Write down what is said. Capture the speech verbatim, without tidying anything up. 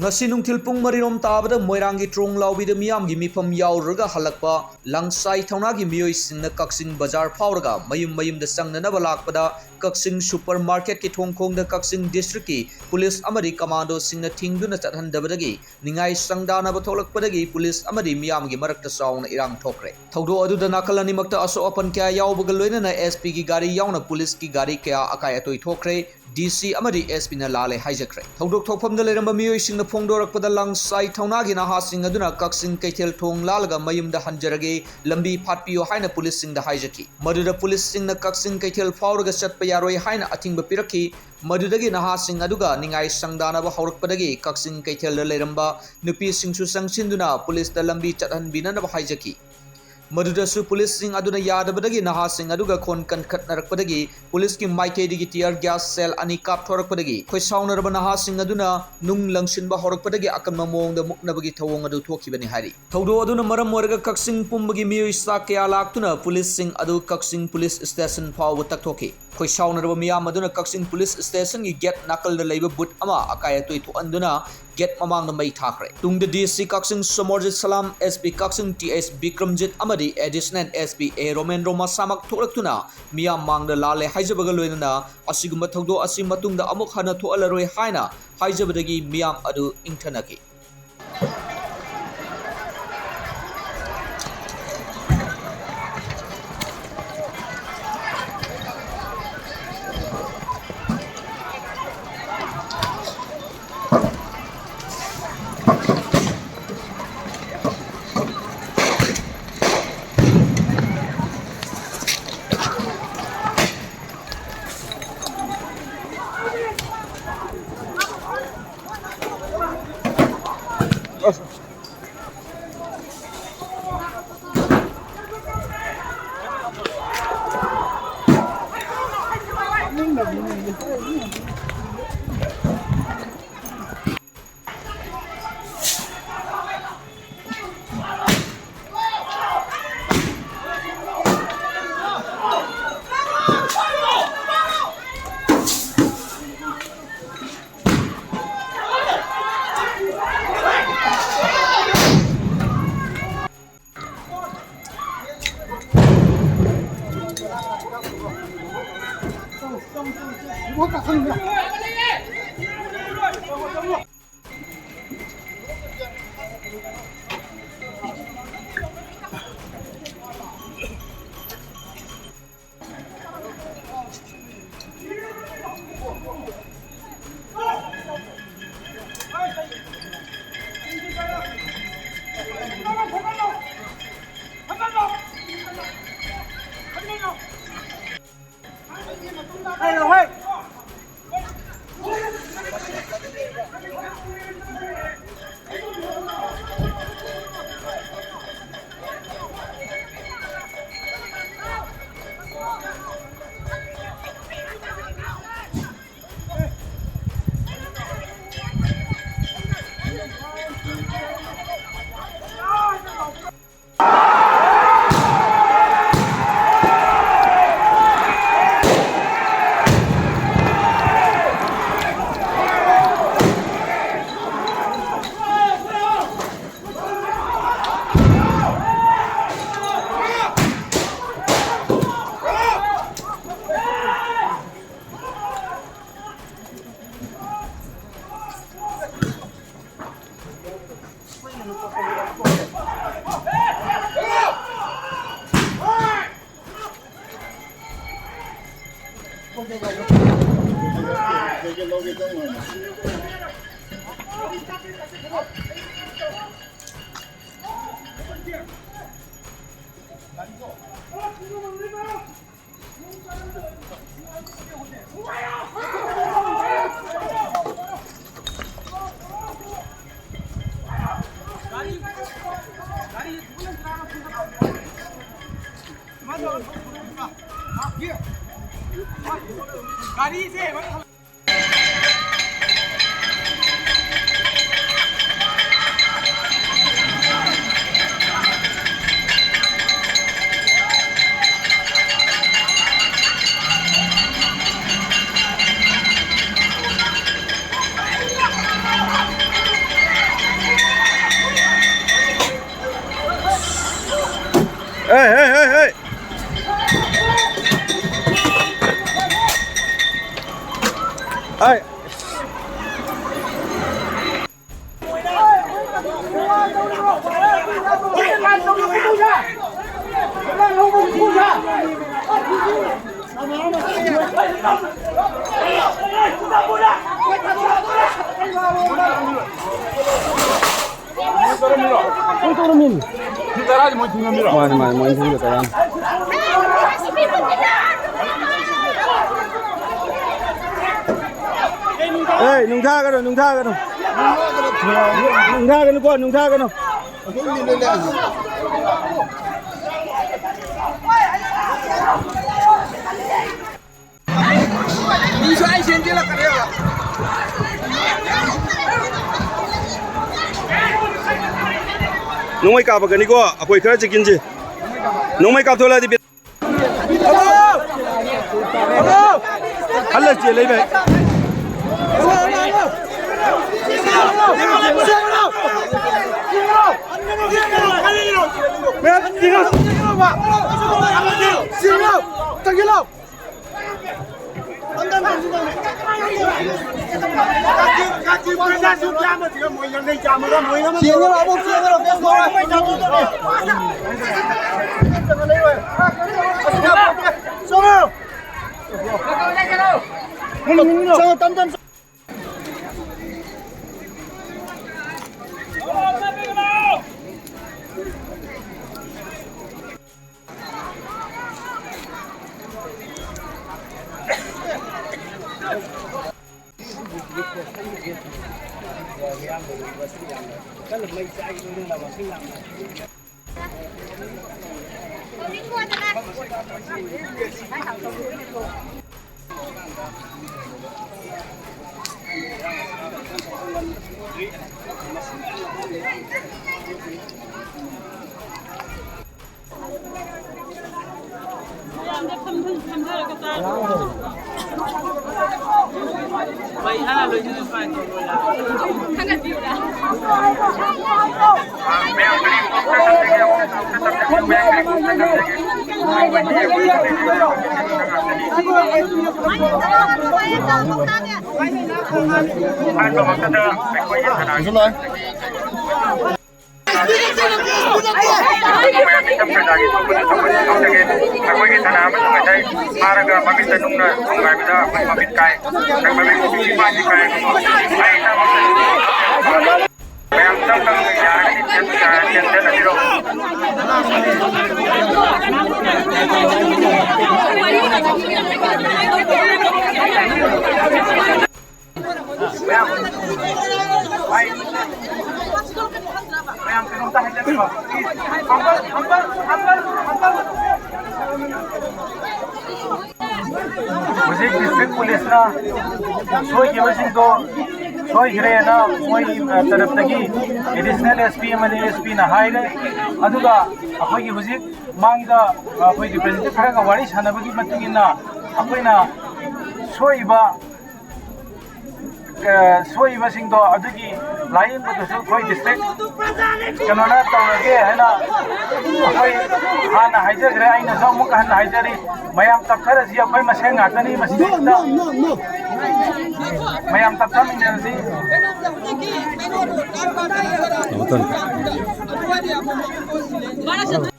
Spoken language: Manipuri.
ꯉꯁꯤ ꯅꯨꯡꯊꯤꯜ ꯄꯨꯡ ꯃꯔꯤꯔꯣꯝ ꯇꯥꯕꯗ ꯃꯣꯏꯔꯥꯡꯒꯤ ꯇ꯭ꯔꯣꯡ ꯂꯥꯎꯕꯤꯗ ꯃꯤꯌꯥꯝꯒꯤ ꯃꯤꯐꯝ ꯌꯥꯎꯔꯨꯔꯒ ꯍꯜꯂꯛꯄ ꯂꯪꯁꯥꯏ ꯊꯧꯅꯥꯒꯤ ꯃꯤꯑꯣꯏꯁꯤꯡꯅ ꯀꯛꯆꯤꯡ ꯕꯖꯥꯔ ꯐꯥꯎꯔꯒ ꯃꯌꯨꯝ ꯃꯌꯨꯝꯗ ꯆꯪꯅꯅꯕ ꯂꯥꯛꯄꯗ ꯀꯛꯆꯤꯡ ꯁꯨꯄꯔ ꯃꯥꯔꯀꯦꯠꯀꯤ ꯊꯣꯡ ꯈꯣꯡꯗ ꯀꯛꯆꯤꯡ ꯗꯤꯁꯇ꯭ꯔꯤꯛꯀꯤ ꯄꯨꯂꯤꯁ ꯑꯃꯗꯤ ꯀꯃꯥꯟꯗꯣꯁꯤꯡꯅ ꯊꯤꯡꯗꯨꯅ ꯆꯠꯍꯟꯗꯕꯗꯒꯤ ꯅꯤꯡꯉꯥꯏ ꯁꯪꯗꯥꯅꯕ ꯊꯣꯛꯂꯛꯄꯗꯒꯤ ꯄꯨꯂꯤꯁ ꯑꯃꯗꯤ ꯃꯤꯌꯥꯝꯒꯤ ꯃꯔꯛꯇ ꯆꯥꯎꯅ ꯏꯔꯥꯡ ꯊꯣꯛꯈ꯭ꯔꯦ꯫ ꯊꯧꯗꯣꯛ ꯑꯗꯨꯗ ꯅꯥꯀꯜ ꯑꯅꯤꯃꯛꯇ ꯑꯁꯣꯛ ꯑꯄꯟ ꯀꯌꯥ ꯌꯥꯎꯕꯒ ꯂꯣꯏꯅꯅ ꯑꯦꯁ ꯄꯤꯒꯤ ꯒꯥꯔꯤ ꯌꯥꯎꯅ ꯄꯨꯂꯤꯁꯀꯤ ꯒꯥꯔꯤ ꯀꯌꯥ ꯑꯀꯥꯏ ꯑꯇꯣꯏ ꯊꯣꯛꯈ꯭ꯔꯦ꯫ ꯗꯤ ꯁꯤ ꯑꯃꯗꯤ ꯑꯦꯁ ꯄꯤꯅ ꯂꯥꯜꯂꯦ ꯍꯥꯏꯖꯈ꯭ꯔꯦ꯫ ꯊꯧꯗꯣꯛ ꯊꯣꯛꯐꯝꯗ ꯂꯩꯔꯝꯕ ꯃꯤꯑꯣꯏꯁꯤꯡꯅ ꯐꯣꯡꯗꯣꯔꯛꯄꯗ ꯂꯪꯁꯥꯏ ꯊꯧꯅꯥꯒꯤ ꯅꯍꯥꯁꯤꯡ ꯑꯗꯨꯅ ꯀꯛꯆꯤꯡ ꯀꯩꯊꯦꯜ ꯊꯣꯡ ꯂꯥꯜꯂꯒ ꯃꯌꯨꯝꯗ ꯍꯟꯖꯔꯒꯦ, ꯂꯝꯕꯤ ꯐꯥꯠꯄꯤꯌꯨ ꯍꯥꯏꯅ ꯄꯨꯂꯤꯁꯁꯤꯡꯗ ꯍꯥꯏꯖꯈꯤ꯫ ꯃꯗꯨꯗ ꯄꯨꯂꯤꯁꯁꯤꯡꯅ ꯀꯛꯆꯤꯡ ꯀꯩꯊꯦꯜ ꯐꯥꯎꯔꯒ ꯆꯠꯄ ꯌꯥꯔꯣꯏ ꯍꯥꯏꯅ ꯑꯊꯤꯡꯕ ꯄꯤꯔꯛꯈꯤ꯫ ꯃꯗꯨꯗꯒꯤ ꯅꯍꯥꯁꯤꯡ ꯑꯗꯨꯒ ꯅꯤꯡꯉꯥꯏ ꯁꯪꯗꯥꯅꯕ ꯍꯧꯔꯛꯄꯗꯒꯤ ꯀꯛꯆꯤꯡ ꯀꯩꯊꯦꯜꯗ ꯂꯩꯔꯝꯕ ꯅꯨꯄꯤꯁꯤꯡꯁꯨ ꯆꯪꯁꯤꯟꯗꯨꯅ ꯄꯨꯂꯤꯁꯇ ꯂꯝꯕꯤ ꯆꯠꯍꯟꯕꯤꯅꯅꯕ ꯍꯥꯏꯖꯈꯤ꯫ ꯃꯗꯨꯗꯁꯨ ꯄꯨꯂꯤꯁꯁꯤꯡ ꯑꯗꯨꯅ ꯌꯥꯗꯕꯗꯒꯤ ꯅꯍꯥꯁꯤꯡ ꯑꯗꯨꯒ ꯈꯣꯟ ꯀꯟꯈꯠꯅꯔꯛꯄꯗꯒꯤ ꯄꯨꯂꯤꯁꯀꯤ ꯃꯥꯏꯀꯩꯗꯒꯤ tear gas shell ꯑꯅꯤ ꯀꯥꯞꯊꯣꯔꯛꯄꯗꯒꯤ ꯈꯣꯏꯁꯥꯎꯅꯔꯕ ꯅꯍꯥꯁꯤꯡ ꯑꯗꯨꯅ ꯅꯨꯡ ꯂꯪꯁꯤꯟꯕ ꯍꯧꯔꯛꯄꯗꯒꯤ ꯑꯀꯟꯕ ꯃꯑꯣꯡꯗ ꯃꯨꯛꯅꯕꯒꯤ ꯊꯧꯑꯣꯡ ꯑꯗꯨ ꯊꯣꯛꯈꯤꯕꯅꯤ ꯍꯥꯏꯔꯤ꯫ ꯊꯧꯗꯣꯛ ꯑꯗꯨꯅ ꯃꯔꯝ ꯑꯣꯏꯔꯒ ꯀꯛꯆꯤꯡ ꯄꯨꯝꯕꯒꯤ ꯃꯤꯑꯣꯏ ꯆꯥ ꯀꯌꯥ ꯂꯥꯛꯇꯨꯅ ꯄꯨꯂꯤꯁꯁꯤꯡ ꯑꯗꯨ ꯀꯛꯆꯤꯡ ꯄꯨꯂꯤꯁ ꯁ꯭ꯇꯦꯁꯟ ꯐꯥꯎꯕ ꯇꯛꯊꯣꯛꯈꯤ꯫ ꯈꯣꯏꯁꯥꯎꯅꯔꯕ ꯃꯤꯌꯥꯝ ꯑꯗꯨꯅ ꯀꯛꯆꯤꯡ ꯄꯨꯂꯤꯁ ꯁ꯭ꯇꯦꯁꯟꯒꯤ ꯒꯦꯠ ꯅꯥꯀꯜꯗ ꯂꯩꯕ ꯕꯨꯠ ꯑꯃ ꯑꯀꯥꯏ ꯑꯇꯣꯏ ꯊꯣꯛꯍꯟꯗꯨꯅ ꯒꯦꯠ ꯃꯃꯥꯡꯗ ꯃꯩ ꯊꯥꯈ꯭ꯔꯦ꯫ ꯇꯨꯡꯗ ꯗꯤ ꯁꯤ ꯀꯛꯆꯤꯡ ꯁꯣꯃꯣꯔꯖꯤꯠ ꯁꯂꯥꯝ, ꯑꯦꯁ ꯄꯤ ꯀꯛꯆꯤꯡ ꯇꯤ ꯑꯦꯁ ꯕꯤꯀ꯭ꯔꯝꯖꯤꯠ ꯑꯃꯗꯤ ꯑꯦꯗꯤꯁꯅꯦꯜ ꯑꯦꯁ ꯄꯤ ꯑꯦ ꯔꯣꯃꯦꯟꯗ꯭ꯔꯣ ꯃꯁꯥꯃꯛ ꯊꯣꯛꯂꯛꯇꯨꯅ ꯃꯤꯌꯥꯝ ꯃꯥꯡꯗ ꯂꯥꯜꯂꯦ ꯍꯥꯏꯖꯕꯒ ꯂꯣꯏꯅꯅ ꯑꯁꯤꯒꯨꯝꯕ ꯊꯧꯗꯣꯛ ꯑꯁꯤ ꯃꯇꯨꯡꯗ ꯑꯃꯨꯛ ꯍꯟꯅ ꯊꯣꯛꯍꯜꯂꯔꯣꯏ ꯍꯥꯏꯅ ꯍꯥꯏꯖꯕꯗꯒꯤ ꯃꯤꯌꯥꯝ ꯑꯗꯨ ꯏꯪꯊꯅꯈꯤ꯫ Hey, hey, hey, hey! Hey! ꯄꯨꯡ ꯇꯔꯨꯛ ꯃꯤꯅꯤ꯫ ꯄꯨꯡ ꯇꯔꯥꯗꯤ ꯃꯣꯏ ꯊꯤꯡꯉꯝꯃꯤꯔꯣ? ꯃꯥꯅꯤ, ꯃꯥꯅꯤ, ꯃꯣꯏ ꯊꯤꯡꯉꯝꯃꯤ ꯇꯔꯥꯅꯤ꯫ ꯑꯦ, ꯅꯨꯡꯊꯥꯒꯅꯨ, ꯅꯨꯡꯊꯥꯒꯅꯨ꯫ ꯅꯨꯡꯊꯥꯒꯅꯨꯀꯣ, ꯅꯨꯡꯊꯥꯒꯅꯨ꯫ ꯅꯣꯡꯃꯩ ꯀꯥꯞꯄꯛꯀꯅꯤꯀꯣ, ꯑꯩꯈꯣꯏ ꯈꯔ ꯆꯦꯛꯁꯤꯟꯁꯤ꯫ ꯅꯣꯡꯃꯩ ꯀꯥꯞꯊꯣꯛꯂꯛꯑꯗꯤ ꯕꯦ-, ꯍꯜꯂ ꯆꯦꯜ ꯂꯩꯕ꯫ ꯑꯩꯈꯣꯏꯒꯤ ꯊꯅꯥ ꯑꯃꯁꯨ ꯉꯁꯥꯏ ꯐꯥꯔꯒ ꯃꯃꯤꯠꯇ ꯅꯨꯡꯅ ꯊꯣꯡꯒꯥꯏꯕꯗ ꯑꯩꯈꯣꯏ ꯃꯃꯤꯠ ꯀꯥꯏ꯫ ꯃꯃꯤꯠ ꯃꯌꯥꯝ ꯆꯪ ꯆꯪ ꯌꯥꯔꯒꯗꯤ ꯆꯦꯟ-, ꯆꯦꯟ-, ꯆꯦꯟꯁꯤꯜꯂꯁꯤꯔꯣ? ꯍꯧꯖꯤꯛ district police ꯅ ꯁꯣꯏꯈꯤꯕꯁꯤꯡꯗꯣ ꯁꯣꯏꯈ꯭ꯔꯦꯅ ꯃꯣꯏꯒꯤ, ꯑ, ꯇꯔꯞꯇꯒꯤ additional S P ꯑꯃꯗꯤ S P ꯅ ꯍꯥꯏꯔꯦ꯫ ꯑꯗꯨꯒ ꯑꯩꯈꯣꯏꯒꯤ ꯍꯧꯖꯤꯛ ꯃꯥꯡꯗ, ꯑ, ꯑꯩꯈꯣꯏ representative ꯈꯔꯒ ꯋꯥꯔꯤ ꯁꯥꯟꯅꯕꯒꯤ ꯃꯇꯨꯡ ꯏꯟꯅ ꯑꯩꯈꯣꯏꯅ ꯁꯣꯏꯕ ꯑ, ꯁꯣꯏꯕꯁꯤꯡꯗꯣ ꯑꯗꯨꯒꯤ ꯂꯥꯏꯌꯦꯡꯕꯗꯨꯁꯨ ꯑꯩꯈꯣꯏ district ꯀꯩꯅꯣꯅ ꯇꯧꯔꯒꯦ ꯍꯥꯏꯅ ꯑꯩꯈꯣꯏ ꯍꯥꯟꯅ ꯍꯥꯏꯖꯈ꯭ꯔꯦ꯫ ꯑꯩꯅꯁꯨ ꯑꯃꯨꯛ ꯍꯟꯅ ꯍꯥꯏꯖꯔꯤ, ꯃꯌꯥꯝ ꯇꯞꯊꯔꯁꯤ, ꯑꯩꯈꯣꯏ ꯃꯁꯦꯟ ꯉꯥꯛꯇꯅꯤ ꯃꯁꯤꯗꯩꯁꯤꯗ꯫ ꯃꯌꯥꯝ ꯇꯞꯊꯃꯤꯟꯅꯔꯁꯤ꯫